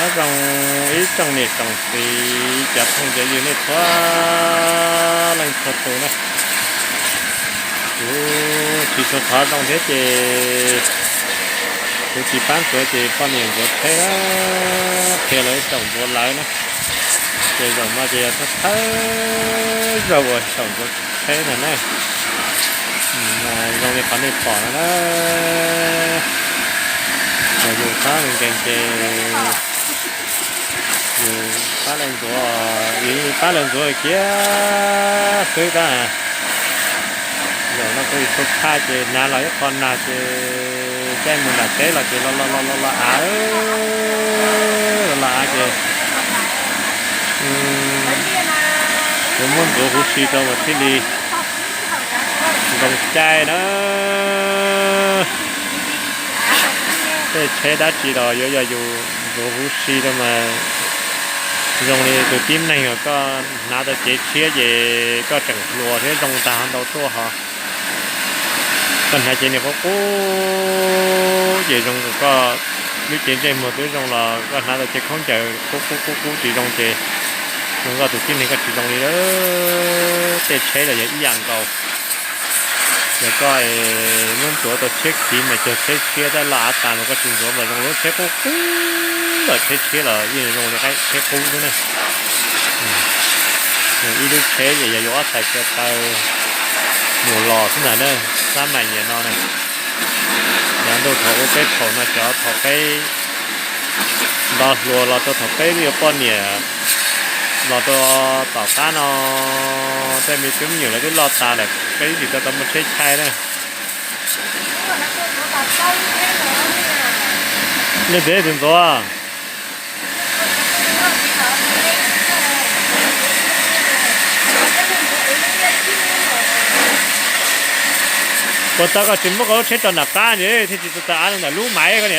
Zoo ib tsoom niam tsoom txiv cov phooj cov ywg nej txhua leej txhua tus na, kuv tsis tshua thov zoo thiab ces kuv tsis pab ntxuav ces poj niam ntxuav tsheb na, qhia lawv ib zaug ntxuav lawv na, ces zaum no ces yog thawj zaug uas zaum ntxuav tsheb ntag na. Zoo li qhov nej pom no na, yog yus pab nkees ces yus pab lawv ntxuav, yus pab lawv ntxuav kiag xwb tab. Zaum no kuv yus tau phaj ces hnav los ib qho nag ces caij mus nram teb los ces los los los los av, los los av ces kuv muab ntxuav huv si rau mas thiaj li zoo caij na. Tej tsheb dab tsi los yuav yog yus ntxuav huv si rau mas zoo li tus tib neeg os, koj hnav tau cev tshiab ces koj tseem hluas thiab zoo tag ho ntau tuaj ho. Koj hnav cev niag qub qub ces zoo koj lub cev ntsej muag twb zoo los koj hnav tau cev khaub ncaws qub qub qub qub tsis zoo ces zoo koj tus tib neeg koj tsis zoo li lawm. Tej tsheb los yog ib yam nkaus. Yog koj muab ntxuav tau tsheb khiv mas cog tsheb tshiab tab, loj av tas mas koj tsis ntxuav mas zoo lub tsheb qub qub los tsheb tshiab los yeej zoo li tsheb qub xwb na. Ib lub tsheb ces yog yuav ob txhais ko taw mus los xwb ntag na. Xab mais nyiam no na, yav ntuj thaum ub peb thaum no xyov thaum peb nto hluas los rau thaum peb yuav poj niam los rau tom qab no tej me tub me nyuam lawv twb loj tas lawm peb twb tsis tau tau muaj tsheb chaw na. Leej twg tus ntxuav? Puas tau koj tsis muab koj lub tsheb rau nram qab ni thiaj tsis tau tau av ntawm lub maiv koj ni.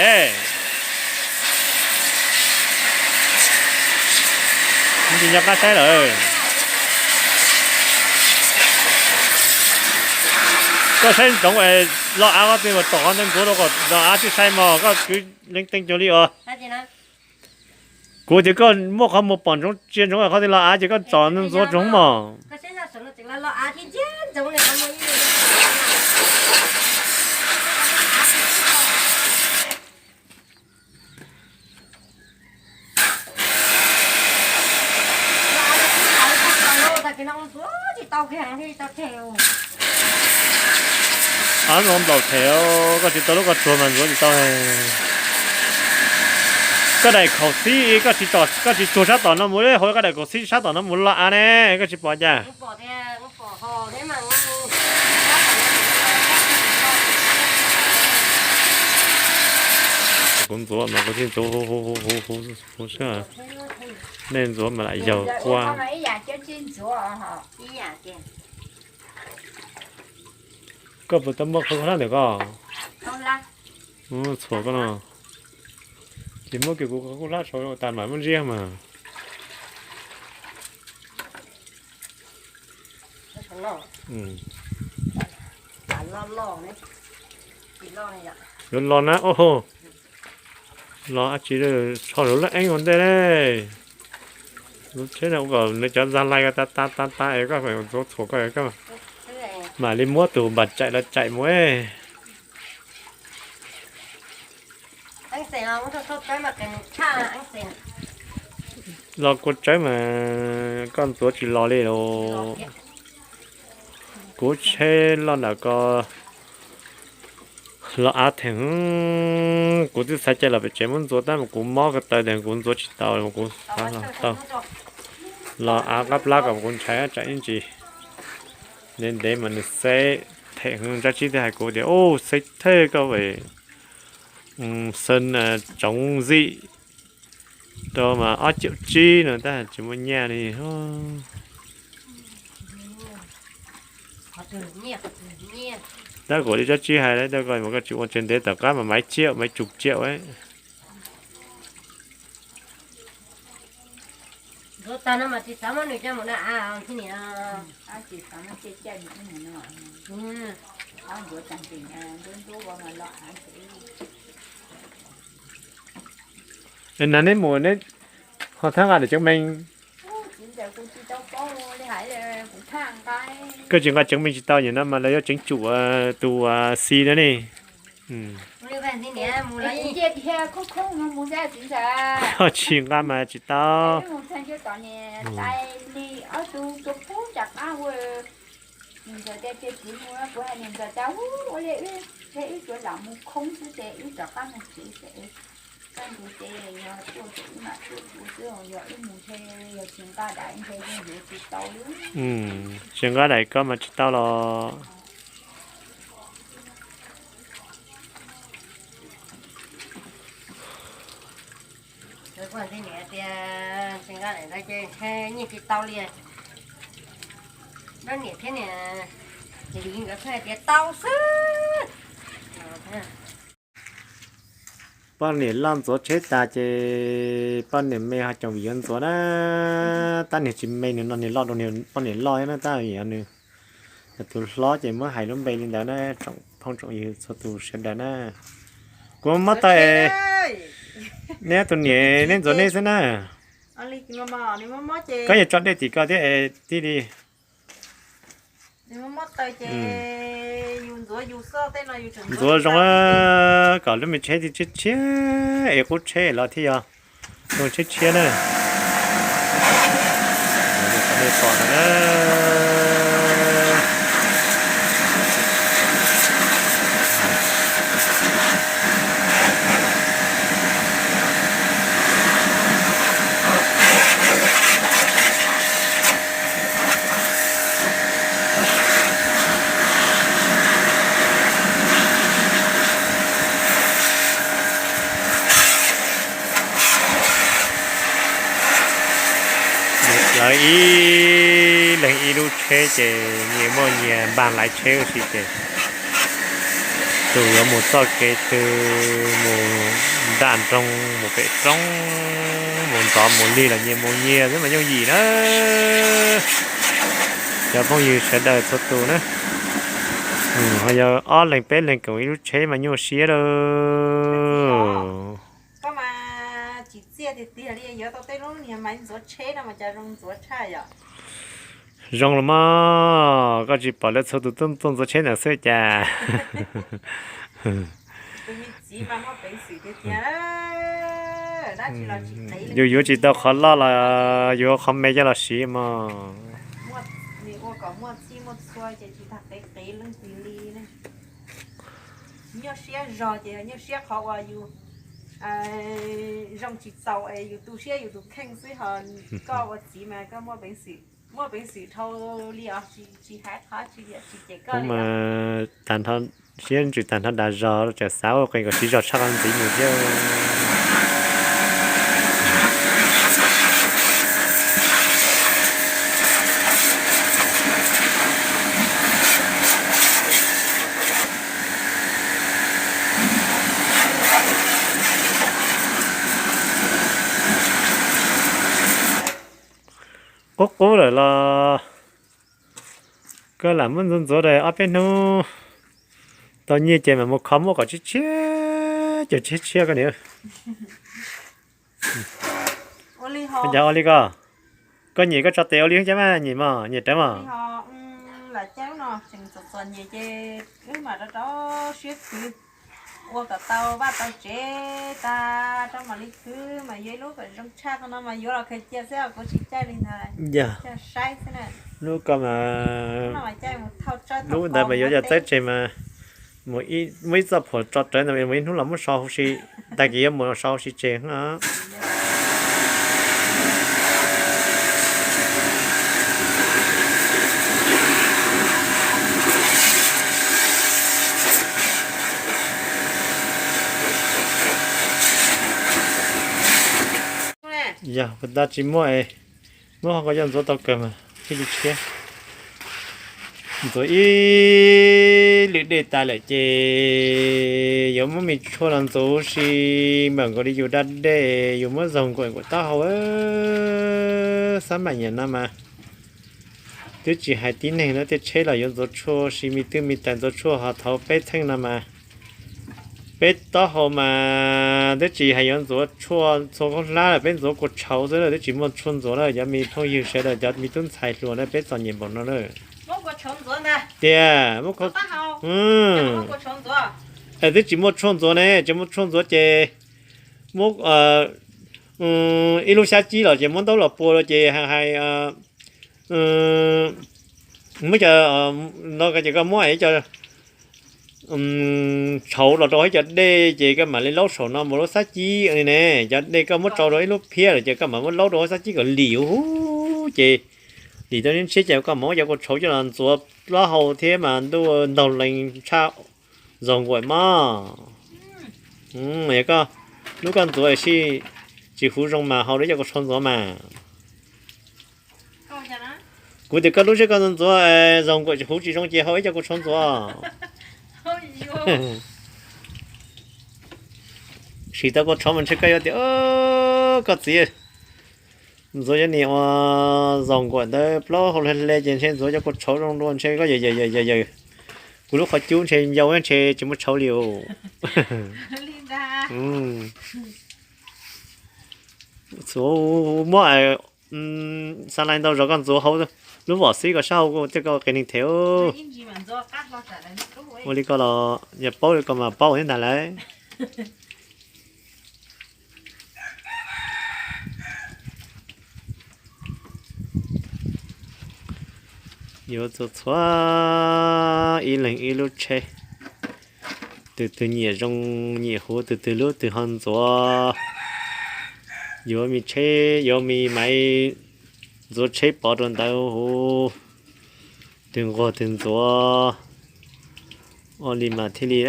Tsis nco qab saib lawm. Koj saib ntsoov es los av koj twb mas tom qhov ntawd ntxuav rau kom los av thiaj sai mog, koj kwv leej teej cuag li os. Kuv tias koj muab qhov muag pom ntsoov tsia ntsoov qhov twg los av ces koj txom ntxuav ntsoov mog. Av no nplaum them, koj tsis tau lub koj tsuag mas ntxuav tsis tau. Koj daim khaum xib koj tsis tsuag sab tom no mus li, hauv koj daim khaum xib sab tom no mus los av ne, koj tsis pom cas? Kuv ntxuav mas kuv thiaj ntxuav huv huv huv huv xwb. Nej ntxuav mas lam yaug kua. Koj puas tau muaj qhov kub hlab ntawm koj? Txhuam koj no. Ces muab kiag kuv qhov kub hlab sau tas mam muab ntsiab mas. Yuav los na, o, los dab tsi, tsho lub lab eeb ua ntej ne. Lub tsheb no ua kom nws cov zag lais tas tas tas tas es koj ntxuav txhuam koj, koj mam li muab tus npam tsaim los tsaim mus. Los kua tsawb mas koj ntxuav tsis los li los. Kuv tsheb loj nram ko los av theem, kuv twb xav cai los pem tsev muab ntxuav tab mas kuv mob ko taw tias kuv ntxuav tsis tau, kuv xav los tau. Los av qab plab kom kuv ntshai tsam ib ntsis ntev ntev mas nws xeb them. Tsab Tsib thiaj hais kuv tias, u, xeb thawj koj, xeeb tsoov zim rau mas ob caum tsib no tab tsis muaj nyiaj li. Tab kuv li Tsab Tsib hais, koj mas koj tsis ua tsev ntev tom qab mas maiv ciam maiv tsum ciam. Nag neb mus neb ho thab nqa daim ceev meej. Koj tsis nqa ceev meej tsis tau, nim no mas lawv yuav ceev tsum tus xi na ne. Koj tsis nqa mas tsis tau. Tsis nqa daim koj mas tsis tau los. Tias tsis nqa daim ntawd ces ntshe nyiaj tsis tau li. Dab niam thiab niam li nkawd pheej tias tau xwb. Poj niam loj ntxuav tsheb tas ces poj niam me ho coom vim yuav ntxuav na. Tab niag tsis me nws no niag loj rau niag poj niam loj na, tab vim nws yog tus hlob ces muab hais lub npe li ntawd na. Tsoom phooj tsoom ywg txhua tus sawv daws na, kuv mob taw, neb tus niam neb ntxuav neb xwb na. Koj yuav tso dej tim ko thiab es tij li. Ntxuav zoo, kom lub me tsheb thiaj tshiab tshiab es qub tsheb los thiaj yog zoo tshiab tshiab na. Lawv ib leeg ib lub tsheb ces nyias muaj nyias npag laiv tsheb ua si ces tus yuav mus txoj kev twg, mus nram nroog, mus pem roob, mus ntxov mus lig los nyias mus nyias xwb mas yooj yim na. Cov phooj ywg sawv daws txhua tus na, ho yog ob leeg peb leeg koom ib lub tsheb mas nyuaj siab lauj. Koj mas tsis txiaj tiag tiag li, yuav tau tej lub niag maiv ntxuav tsheb no mas cas zoo ntxuav tshaj yom. Zoo los mas, koj tsis pom lawv txhua tus tuaj ntxuav tsheb ntawd xwb cas. Tus me txiv mas muaj peev xwm tiag tiag, dab tsi los tsis qev. Yus yuav tsis tau qhov loj los yuav qhov me coj los siv mog. Nws ua kom muaj txhij muaj txhua ces tsis tas qev qev leej twg li ne. Nyuaj siab zog ces yog nyuaj siab qhov uas yus zoo tsis txaus es yus tu siab yus tus kheej xwb, ho koj ua txiv mas koj muaj peev xwm, muaj peev xwm dhau li os, tsis hais qhov tsis liam tsis cem koj li. Tag nrho siab ntsws tag nrho dag zog, tseem xav ua qee kom siv zog tshaj qhov ntxiv mus thiab. Qub qub lawm los koj lam muab ntxuav ntxuav ob peb hnub, tau nyiaj ces mam mus kho muab kom tshiab tshiab, cov tshiab tshiab koj niam. Ua li koj, koj nyem koj tso tes ua li cab mas nyem mog, nyem rawv mog. Lam caij no tseem txom txom nyem ces wb mam rov rau siab khwv ua kom tau vaj tau tsev tag rau mam li khwv, mas yuav ib lub kom zoo tshaj qhov no mas yuav los khaws cia xwb, kuv tsis caij li ntawd, caij saib xwb na. Lub ko mas, lub ntawd mas yuav cov txawb tseg mas muaj ib txoj phuam tso rawv ntawd, mus ib hnub los muab so huv si, tag kis yuav mus so huv si tseg. Yog puas tau tsis muaj, muab qhov ko coj ntxuav tau kawg mas thiaj li tshiab. Ntxuav ib lwm dej tas lawm ces yuav muab me tshuaj los ntxuav huv si, mam nkaus li yus da dej, yus muab zog nkaus nkaus taub hau. Xab mam nyiam no mas twb tsis hais tib neeg na, tej tsheb los yuav ntxuav tshuaj huv si, me twj me tais ntxuav tshuaj, ho thaum peb theej no mas peb taub hau mas Twb tsis hais yuav ntxuav tshuaj txhua khaub hlab lawm, peb ntxuav kua tshauv xwb na, twb tsis muaj tshuaj ntxuav na. Cov me phooj ywg sawv daws, cov me tub ntxhais hluas na, peb txom nyem npaum no na. Tias muab, twb tsis muaj tshuaj ntxuav ne, tsis muaj tshuaj ntxuav ces muab ib lub xyab cib los ces muab ntaub los pua ces hais, muab cov, no ces koj muab ib co tshauv los rau ib co dej ces koj mam li laub saum no mus lub xyab cib li ne. Cov dej koj muab tsau rau ib lub phiab lawm ces koj mam muab laub rau xyab cib kom lim huv ces lim tau ntshiab ces koj mam muab cov kua tshauv coj los ntxuav plaub hau thiab mas ntuj ntaug lees tshaj zaus nkuam mas. Yog koj, lub koj ntxuav sij tsis huv zoo mas haus rau cov kua tshauv ntxuav mas. Kuv tias koj lub sij koj ntxuav zaus nkuam huv tsis zoo ces haus ib co kua tshauv ntxuav. Sim tau kua tshauv mas ntshe koj yuav tias koj txiv ntxuav cov niag ua zaus nkuam ntawd plaub hau hle hle ces ntshe ntxuav cov kua tshauv zoo dua ntshe koj yawm yawm yawm yawm. Kuv lub qhov cub ntshe yau ntshe tsis muaj tshauv li os. Muab xa lais ntau zog koj ntxuav hauv lub vos xib kom sab hauv tej koj qias neeg them. Ua li koj los yog paub li koj mas paub thiab ntag lauj. Yuav txhua txhua ib leeg ib lub tsheb, tus twg nyiam zoo nyiam huv tus twg lub twg ho ntxuav. Yuav me tsheb yuav me maiv ntxuav tsheb pov rau ntawd huv, twg nquag twg ntxuav. Ua li mas thiaj li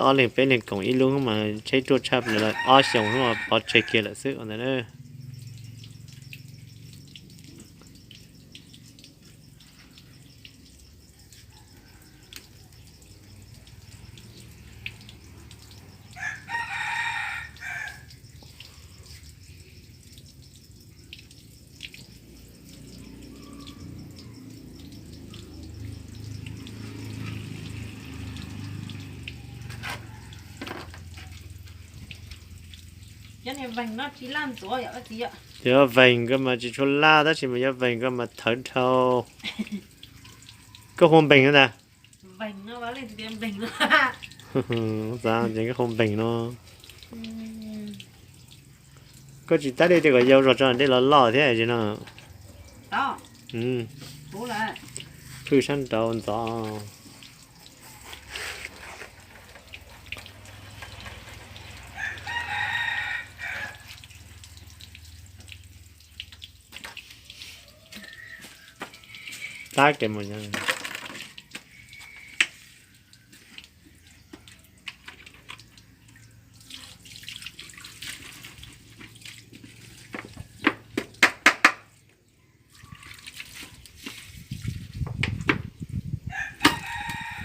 ob leeg peb leeg koom ib lub mas tsheb ruaj tshaj plaws lawm, ob xyoos hnub pov tseg kiag lawm xwb ua ntawd. Cov veeg koj mas tsis tshua laj tab sis mas cov veeg koj mas thawv dhau. Koj hu npeeg na. Koj hu npeeg no. Koj tsis tab dej tias kom yau zog tso dej los loj thiab no. Phwj sab nraud ntxov. Tab kev mus.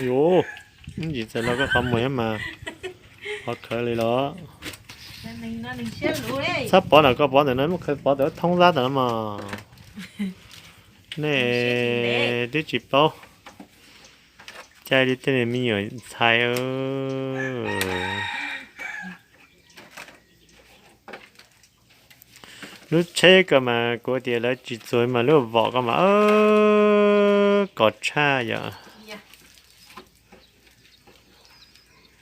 Yuv, ib ntsis txawm los koj qhov muag thiab mas qhov khawv li los. Txhob pov ntawm koj pov ntawm no muab khawv pov ntawm thoob zab ntawm no mas. Nej twb tsis paub caij li tej me nyuam ntxhais. Lub tsheb ko mas kuv tias lawv tsis txuag mas lub vom ko mas kos tshaj yom.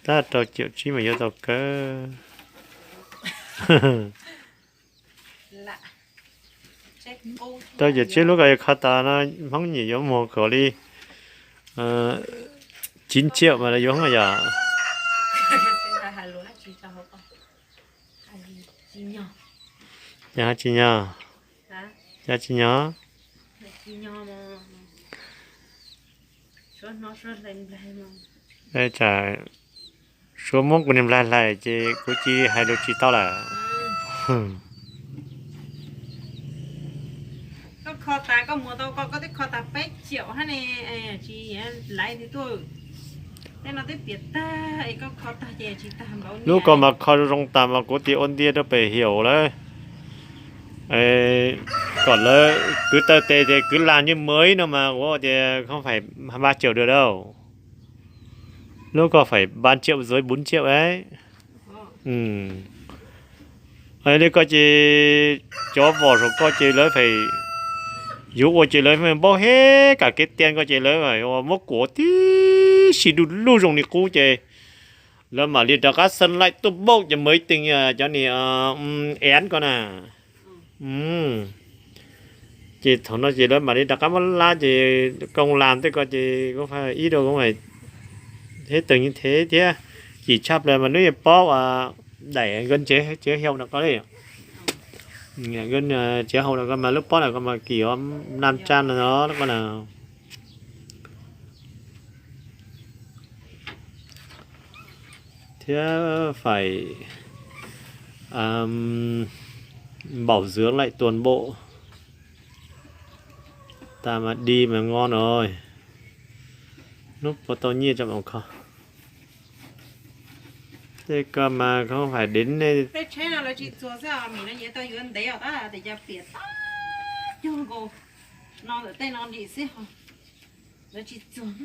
Tab rau caum tsib mas yuav tau kawg. Rau caum tsib lub ko yog kho tas no, Hmoob nyiam yuav muag kom li chín triệu mà lawv yuav Hmoob yom. Yog tsis nyog, yog tsis nyog. Tsam suav Hmoob kuv niag nplaig hlais ces kuv cia hais lus tsis tau lawm. Lub ko mas kho zoo tas mas kuv tias ua ntiag rau pem hiaum lawm, kom lawv kwv taw tes tias kwv lag nyiaj mawv no mas kuv tias không phải ba triệu được đâu. Lub ko phải ba triệu dưới bốn triệu đấy. Li ko ces cov vom saum ko ces lawv yuav ua ces lawv npaub heb kam kev tiaj ko ces lawv muab kuav tib si du lug zoo li qub ces lawv mam li rov qab xeeb laim tuaj npaum ces mas ib tees cov ni ev ko na. Ces thaum no ces lawv mam li rov qab muab lab ces koo las tej ko ces kuv ib rau kuv hab tees thiab. Chim tshaj plaws mas nws yuav paub daim nkawd tsev haus no ko li. Nkawd tsev haus no ko mas lub pob no ko mas kis naj tsa no ko na. Thiab phải bảo dưỡng lại toàn bộ. Ta mà đi mà ngon rồi. Hnub puas tau nyiaj tso mam kho. Tej ko mas không phải đến. Tej tsheb no lawv tsis txuag xwb, Mim no nyiav tau yuav ntev os, tab sis tias piam tag cuag nkaus no ntawm tej no ntim xwb, lawv tsis txuag.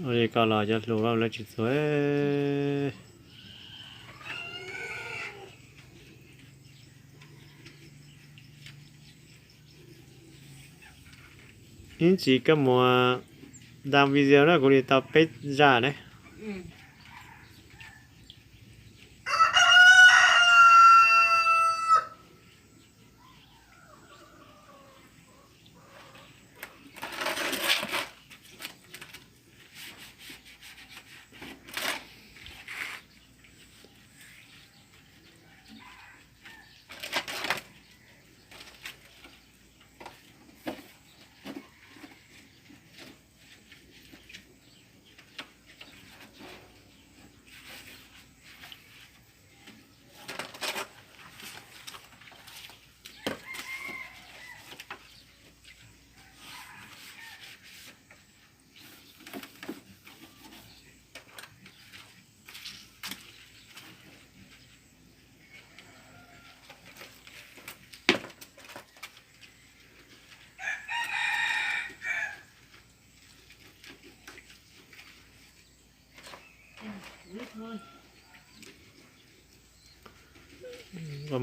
Ua li ko los cov hluas lawv tsis txuag. Ib ntsis koj mus đăng video na, kuv li tau peb zaj ne.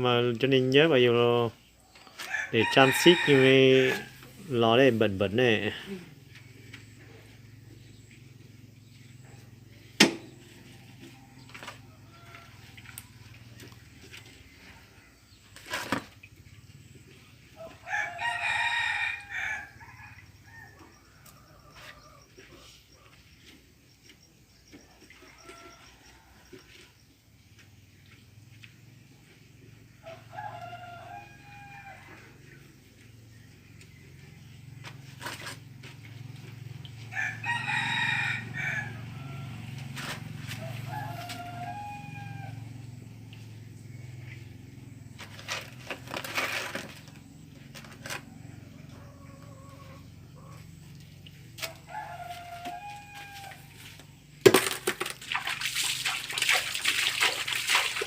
Mas cov neeg nyob mas yus los để trang trí li los li bẩn bẩn ne.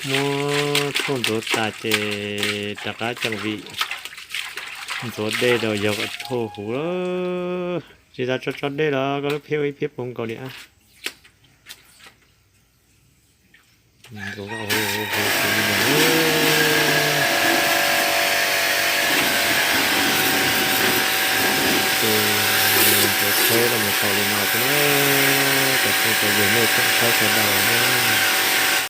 Muab tshuaj ntxuav tas ces rov qab cov vim ntxuav dej rau yog kom tshuaj huv. Tsis tas tso tso dej los koj lub phiab ua ib phiab puv nkaus li. Tus ntxuav tsheb los mus tau li no xwb na, kom txog cov yus nej tsoom saib sawv daws.